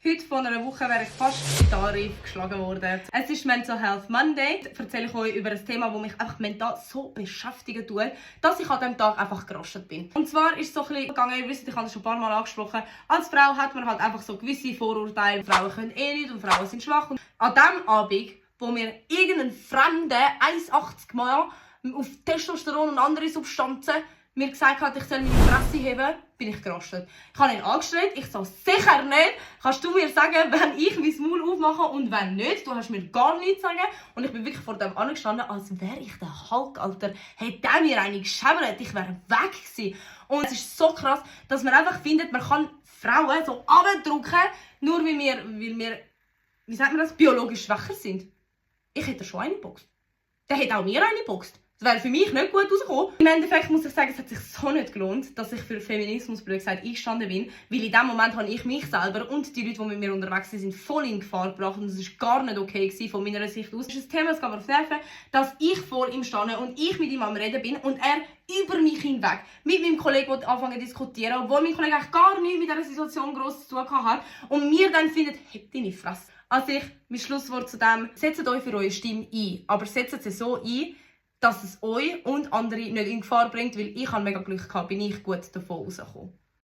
Heute vor einer Woche wäre ich fast in den Tarif geschlagen worden. Es ist Mental Health Monday. Da erzähle ich euch über ein Thema, das mich einfach mental so beschäftigen tut, dass ich an diesem Tag einfach gerostet bin. Und zwar ist es so ein bisschen gegangen, ihr wisst, ich habe das schon ein paar Mal angesprochen, als Frau hat man halt einfach so gewisse Vorurteile. Frauen können nicht und Frauen sind schwach. Und an diesem Abend, wo mir irgendein Fremder 1,80 Mal auf Testosteron und andere Substanzen mir gesagt hat, ich soll meine Fresse heben, bin ich gerostet. Ich habe ihn angeschrien, ich so, sicher nicht. Kannst du mir sagen, wenn ich mein Maul aufmache und wenn nicht? Du hast mir gar nichts sagen. Und ich bin wirklich vor dem angestanden, als wäre ich der Hulk, Alter. Hätte der mir eine geschäbert, ich wäre weg gewesen. Und es ist so krass, dass man einfach findet, man kann Frauen so abdrücken, nur weil wir, wie sagt man das, biologisch schwächer sind. Ich hätte schon eine geboxt. Der hätte auch mir eine geboxt. Das wäre für mich nicht gut rausgekommen. Im Endeffekt muss ich sagen, es hat sich so nicht gelohnt, dass ich für Feminismus, blöd gesagt, eingestanden bin. Weil in dem Moment habe ich mich selber und die Leute, die mit mir unterwegs sind, voll in Gefahr gebracht. Und das war gar nicht okay von meiner Sicht aus. Das ist ein Thema, das geht mir auf die Nerven, dass ich vor ihm stehe und ich mit ihm am Reden bin und er über mich hinweg mit meinem Kollegen anfangen zu diskutieren, obwohl mein Kollege eigentlich gar nichts mit dieser Situation gross zu tun hat. Und mir dann findet, hebt deine Fresse. Also mein Schlusswort zu dem, setzt euch für eure Stimme ein, aber setzt sie so ein, dass es euch und andere nicht in Gefahr bringt, weil ich habe mega Glück gehabt, bin ich gut davon rausgekommen.